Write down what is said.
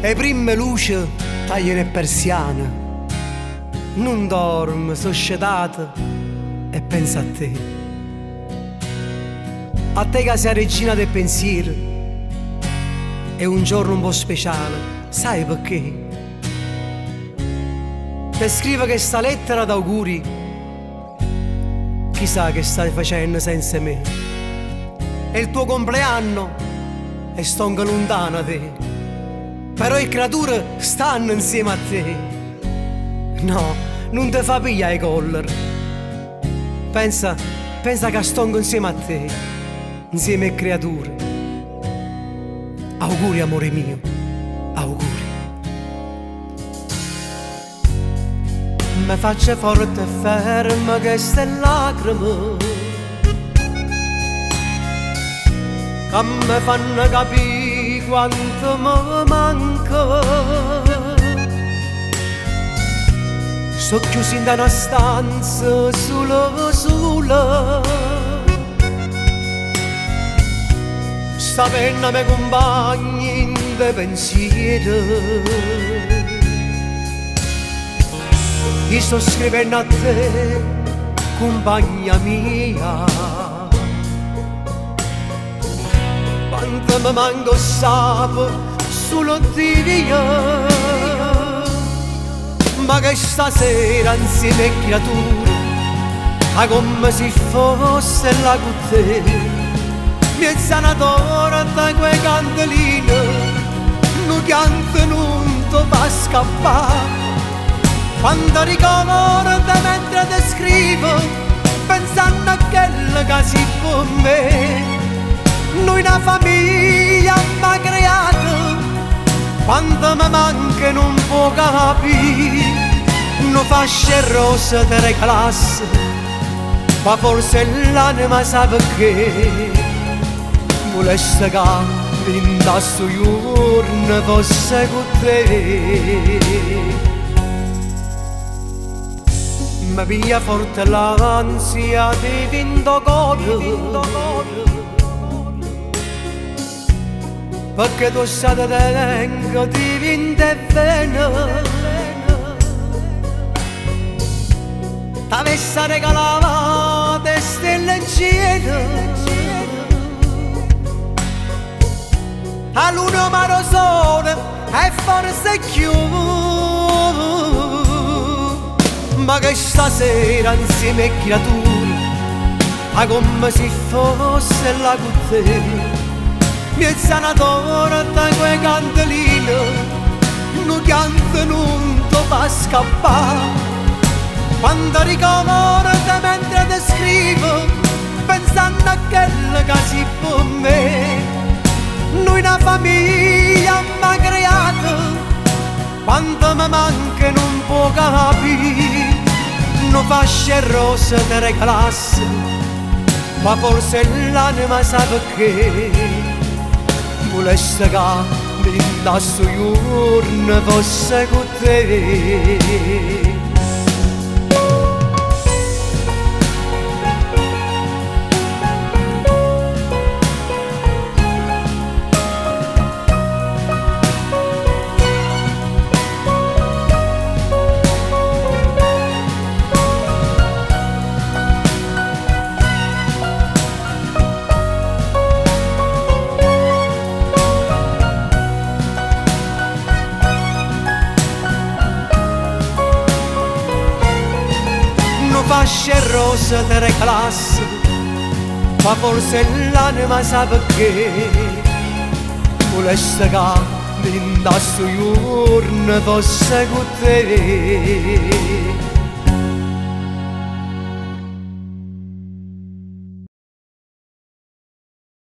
'E primme luce tagliano 'e persiane. Nun dormo, so' scetato e penso a te. A te ca si' 'a regina d' 'e pensiere. È un giorno un po' speciale, sai pecché? Te scrivo chesta lettera d'auguri, chissà che stai facenno senza 'e me. È il tuo compleanno e stongo luntano 'a te. Però 'e creature stanno 'nsieme a te. No, nun te fa piglià 'e collera. Pensa, pensa ca stongo 'nsieme a te, 'nsieme 'e creature. Auguri amore mio, auguri. Me faccio forte e fermo cheste lacrime ca me fanno capì quanto me manca. Sto chiuso 'int'a na stanza sulo sulo. Sta penna me cumpagna 'int' 'e pensiere. Io sto scrivenno a te, cumpagna mia. Quanto me manca 'o ssape sulo Dio. Ma chesta sera 'nsieme 'e creature, a comme si fosse là cu te. Mmiez'a na torta cu 'e candeline, nu chianto nun te fa scappà. Quando ricordo mentre te scrivo, pensanno a chello ca si pe me. Noi una famiglia m'ha creato, quando mi manca nun può capì. Nu fascio 'e rose te regalasse, ma forse l'anima sa perché. Vulesse ca dint' a stu juorno fosse cu te. Me piglia forte l'ansia dint' 'o core, pecché tu state tengo dint' 'e vene. T'avesse regalà 'e stelle 'ncielo, 'a luna, 'o mare, 'o sole e forse cchiù. Ma chesta sera 'nsieme 'e creature, a comme si fosse là cu te. Mmiez'a na torta cu 'e candeline, nu chianto nun te fa scappà. Quando ricordo mentre te scrivo, pensando a quello che si per me. Noi una famiglia m'ha creato, quando mi manca non può capire. Nu fascio 'e rose te regalasse, ma forse l'anima sa perché. Vulesse ca dint' a stu juorno fosse cu te. Nu fascio 'e rose te regalasse, ma forse l'anima sa perché. Vulesse ca dint' a stu juorno fosse cu te.